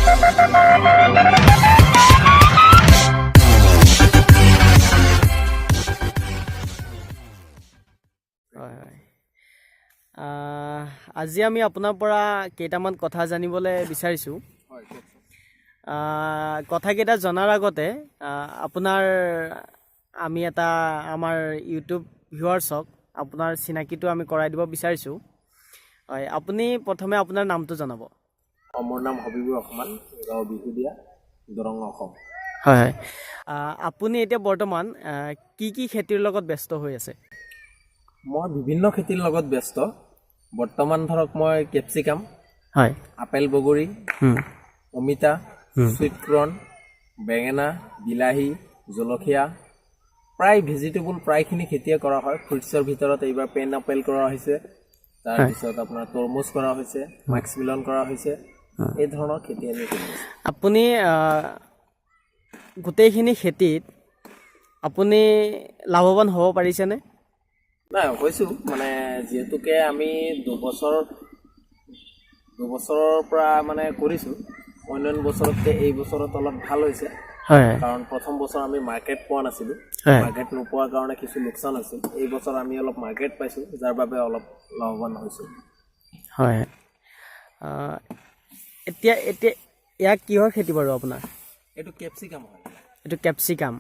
হয় হয়, আজি আমি আপোনাৰ পৰা কেইটামান কথা জানিবলৈ বিচাৰিছোঁ। হয়, কওকচোন। কথাকেইটা জনাৰ আগতে আপোনাৰ আমি এটা আমাৰ ইউটিউব ভিউৱাৰ্ছক আপোনাৰ চিনাকিটো আমি কৰাই দিব বিচাৰিছোঁ। হয়, আপুনি প্ৰথমে আপোনাৰ নামটো জনাব। অঁ, মোৰ নাম হবিবুৰ ৰহমান, গাঁও বিহুদিয়া, দৰং, অসম। হয় হয়, আপুনি এতিয়া বৰ্তমান কি কি খেতিৰ লগত ব্যস্ত হৈ আছে? মই বিভিন্ন খেতিৰ লগত ব্যস্ত বৰ্তমান। ধৰক মই কেপচিকাম, আপেল, বগৰী, অমিতা, চুইট কৰ্ণ, বেঙেনা, বিলাহী, জলকীয়া, প্ৰায় ভেজিটেবল প্ৰায়খিনি খেতিয়ে কৰা হয়। ফ্ৰুটছৰ ভিতৰত এইবাৰ পেন আপেল কৰা হৈছে, তাৰপিছত আপোনাৰ তৰমুজ কৰা হৈছে, মাস্ক মিলন কৰা হৈছে। এই ধৰণৰ খেতি আমি কৰি আছোঁ। আপুনি গোটেইখিনি খেতিত আপুনি লাভৱান হ'ব পাৰিছেনে? নাই, হৈছোঁ। মানে যিহেতুকে আমি 2 বছৰৰ পৰা মানে কৰিছোঁ, অন্যান্য বছৰতকৈ এই বছৰত অলপ ভাল হৈছে। কাৰণ প্ৰথম বছৰ আমি মাৰ্কেট পোৱা নাছিলোঁ। মাৰ্কেট নোপোৱাৰ কাৰণে কিছু লোকচান হৈছিল। এই বছৰ আমি অলপ মাৰ্কেট পাইছোঁ, যাৰ বাবে অলপ লাভৱান হৈছোঁ। হয়, এতিয়া এতিয়া ইয়াক কিহৰ খেতি বাৰু আপোনাৰ? এইটো কেপচিকাম হয়। এইটো কেপচিকাম।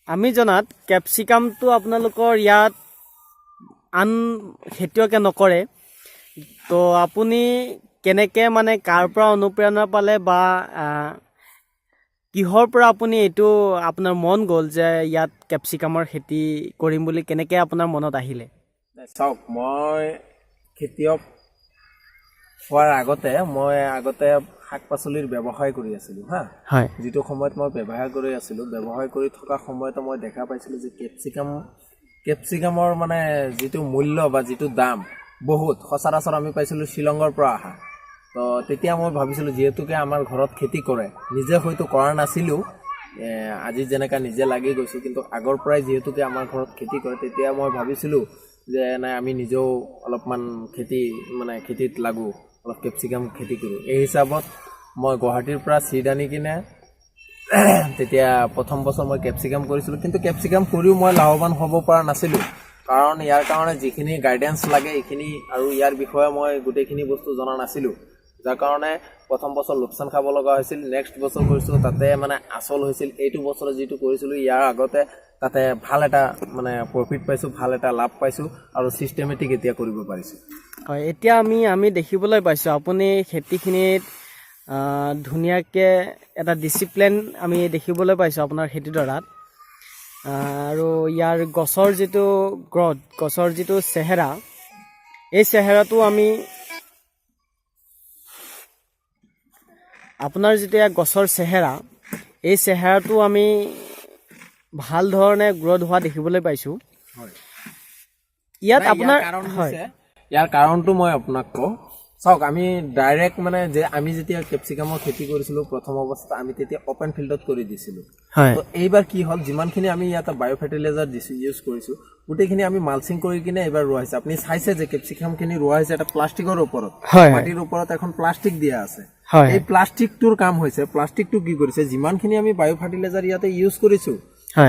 আমি জনাত কেপচিকামটো আপোনালোকৰ ইয়াত আন খেতিয়কে নকৰে। তো আপুনি কেনেকৈ, মানে কাৰ পৰা অনুপ্ৰেৰণা পালে বা কিহৰ পৰা আপুনি এইটো আপোনাৰ মন গ'ল যে ইয়াত কেপচিকামৰ খেতি কৰিম বুলি, কেনেকৈ আপোনাৰ মনত আহিলে? চাওক, মই খেতিয়ক হোৱাৰ আগতে মই আগতে শাক পাচলিৰ ব্যৱসায় কৰি আছিলোঁ, হা। যিটো সময়ত মই ব্যৱসায় কৰি আছিলোঁ, ব্যৱসায় কৰি থকা সময়তে মই দেখা পাইছিলোঁ যে কেপচিকামৰ মানে যিটো মূল্য বা যিটো দাম বহুত সচৰাচৰ আমি পাইছিলোঁ শ্বিলঙৰ পৰা অহা। তো তেতিয়া মই ভাবিছিলোঁ, যিহেতুকে আমাৰ ঘৰত খেতি কৰে, নিজে হয়তো কৰা নাছিলোঁ, আজি যেনেকা নিজে লাগি গৈছোঁ, কিন্তু আগৰ পৰাই যিহেতুকে আমাৰ ঘৰত খেতি কৰে, তেতিয়া মই ভাবিছিলোঁ যে নাই, আমি নিজেও অলপমান খেতি, মানে খেতিত লাগোঁ, অলপ কেপচিকাম খেতি কৰোঁ। এই হিচাপত মই গুৱাহাটীৰ পৰা চিড আনি কিনে তেতিয়া প্ৰথম বছৰ মই কেপচিকাম কৰিছিলোঁ। কিন্তু কেপচিকাম কৰিও মই লাভৱান হ'ব পৰা নাছিলোঁ, কাৰণ ইয়াৰ কাৰণে যিখিনি গাইডেঞ্চ লাগে এইখিনি আৰু ইয়াৰ বিষয়ে মই গোটেইখিনি বস্তু জনা নাছিলোঁ, যাৰ কাৰণে প্ৰথম বছৰ লোকচান খাব লগা হৈছিল। নেক্সট বছৰ কৰিছিলোঁ, তাতে মানে আচল হৈছিল। এইটো বছৰত যিটো কৰিছিলোঁ, ইয়াৰ আগতে তাতে ভাল এটা মানে প্ৰফিট পাইছোঁ, ভাল এটা লাভ পাইছোঁ আৰু ছিষ্টেমেটিক এতিয়া কৰিব পাৰিছোঁ। হয়, এতিয়া আমি আমি দেখিবলৈ পাইছোঁ আপুনি খেতিখিনিত ধুনীয়াকৈ এটা ডিচিপ্লিন আমি দেখিবলৈ পাইছোঁ আপোনাৰ খেতিডৰাত। আৰু ইয়াৰ গছৰ যিটো গ্ৰথ, গছৰ যিটো চেহেৰা, এই চেহেৰাটো আমি আপোনাৰ যেতিয়া গছৰ চেহেৰা, এই চেহেৰাটো আমি ভাল ধৰণে গ্ৰথ হোৱা দেখিবলৈ পাইছোঁ। ইয়াত নাই, ইয়াৰ আপোনাৰ কাৰণ হৈছে, ইয়াৰ কাৰণটো মই আপোনাক কওঁ। চাওক, আমি ডাইৰেক্ট মানে যে আমি যেতিয়া কেপচিকামৰ খেতি কৰিছিলোঁ প্ৰথম অৱস্থাত, আমি তেতিয়া অপেন ফিল্ডত কৰি দিছিলোঁ। তো এইবাৰ কি হ'ল, যিমানখিনি আমি ইয়াতে বায়' ফাৰ্টিলাইজাৰ দিছোঁ, ইউজ কৰিছোঁ, গোটেইখিনি আমি মালচিং কৰি কিনে এইবাৰ ৰোৱা হৈছে। আপুনি চাইছে যে কেপচিকামখিনি ৰোৱা হৈছে এটা প্লাষ্টিকৰ ওপৰত। মাটিৰ ওপৰত এখন প্লাষ্টিক দিয়া আছে। এই প্লাষ্টিকটোৰ কাম হৈছে, প্লাষ্টিকটো কি কৰিছে, যিমানখিনি আমি বায়' ফাৰ্টিলাইজাৰ ইয়াতে ইউজ কৰিছোঁ,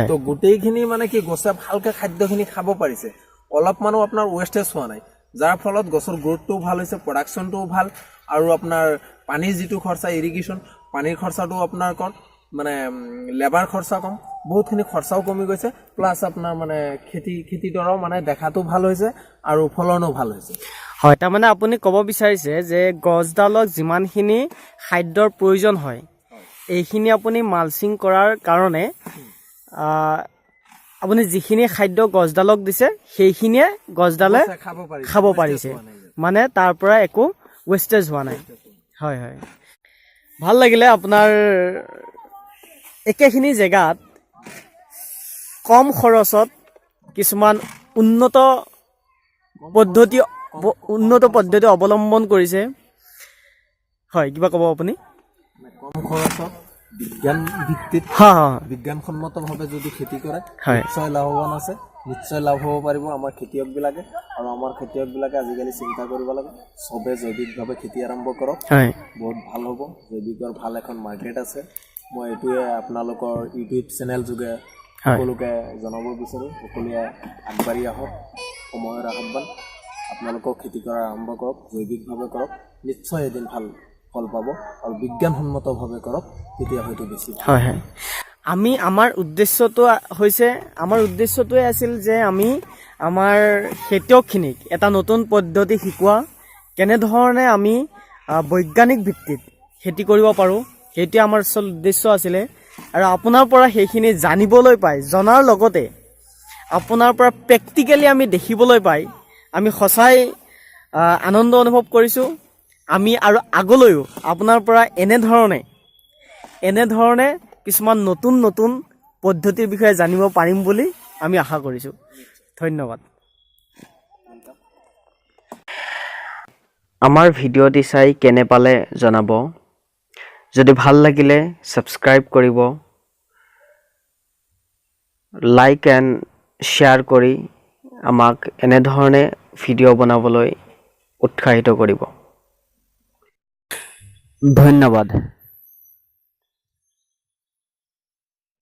তো গোটেইখিনি মানে কি গছে ভালকে খাদ্যখিনি খাব পাৰিছে, অলপমানো আপোনাৰ ৱেষ্টেজ হোৱা নাই, যাৰ ফলত গছৰ গ্ৰ'থটোও ভাল হৈছে, প্ৰডাকশ্যনটোও ভাল আৰু আপোনাৰ পানীৰ যিটো খৰচা, ইৰিগেশ্যন পানীৰ খৰচাটো আপোনাৰ কম, মানে লেবাৰ খৰচা কম, বহুতখিনি খৰচাও কমি গৈছে। প্লাছ আপোনাৰ মানে খেতিডৰাও মানে দেখাটো ভাল হৈছে আৰু ফলনো ভাল হৈছে। হয়, তাৰমানে আপুনি ক'ব বিচাৰিছে যে গছডালক যিমানখিনি খাদ্যৰ প্ৰয়োজন হয়, এইখিনি আপুনি মালচিং কৰাৰ কাৰণে আপুনি যিখিনি খাদ্য গছডালক দিছে, সেইখিনিয়ে গছডালে গছে খাব পাৰিছে। খাব wastage পাৰিছে। হোৱা নাই। মানে তাৰ পৰা একো ৱেষ্টেজ হোৱা নাই। হয় হয়, ভাল লাগিলে। আপোনাৰ একেখিনি জেগাত কম খৰচত কিছুমান উন্নত পদ্ধতি অৱলম্বন কৰিছে। হয়, কিবা ক'ব আপুনি? মানে কম খৰচত বিজ্ঞান ভিত্তিত হা হা বিজ্ঞানসন্মতভাৱে যদি খেতি কৰে, নিশ্চয় লাভৱান আছে। নিশ্চয় লাভ হ'ব পাৰিব আমাৰ খেতিয়কবিলাকে। আৰু আমাৰ খেতিয়কবিলাকে আজিকালি চিন্তা কৰিব লাগে, চবে জৈৱিকভাৱে খেতি আৰম্ভ কৰক, বহুত ভাল হ'ব। জৈৱিকৰ ভাল এখন মাৰ্কেট আছে। মই এইটোৱে আপোনালোকৰ ইউটিউব চেনেল যোগে সকলোকে জনাব বিচাৰোঁ, সকলোৱে আগবাঢ়ি আহক। সময়ৰ আহ্বান, আপোনালোকেও খেতি কৰা আৰম্ভ কৰক, জৈৱিকভাৱে কৰক, নিশ্চয় এদিন ভাল ফল পাব। আৰু বিজ্ঞানসন্মতভাৱে কৰক, তেতিয়া হয়তো বেছি ভাল। হয় হয় আমি আমাৰ উদ্দেশ্যটো হৈছে, আমাৰ উদ্দেশ্যটোৱে আছিল যে আমি আমাৰ খেতিয়কখিনিক এটা নতুন পদ্ধতি শিকোৱা, কেনেধৰণে আমি বৈজ্ঞানিক ভিত্তিত খেতি কৰিব পাৰোঁ, সেইটোৱে আমাৰ আচল উদ্দেশ্য আছিলে। আৰু আপোনাৰ পৰা সেইখিনি জানিবলৈ পাই, জনাৰ লগতে আপোনাৰ পৰা প্ৰেক্টিকেলি আমি দেখিবলৈ পাই আমি সঁচাই আনন্দ অনুভৱ কৰিছোঁ। আমি আৰু আগলৈও আপোনাৰ পৰা এনেধৰণে কিছুমান নতুন নতুন পদ্ধতিৰ বিষয়ে জানিব পাৰিম বুলি আমি আশা কৰিছোঁ। ধন্যবাদ। আমাৰ ভিডিঅ'টি চাই কেনে পালে জনাব। যদি ভাল লাগিলে ছাবস্ক্ৰাইব কৰিব, লাইক এণ্ড শ্বেয়াৰ কৰি আমাক এনেধৰণে ভিডিঅ' বনাবলৈ উৎসাহিত কৰিব। ধন্যবাদ।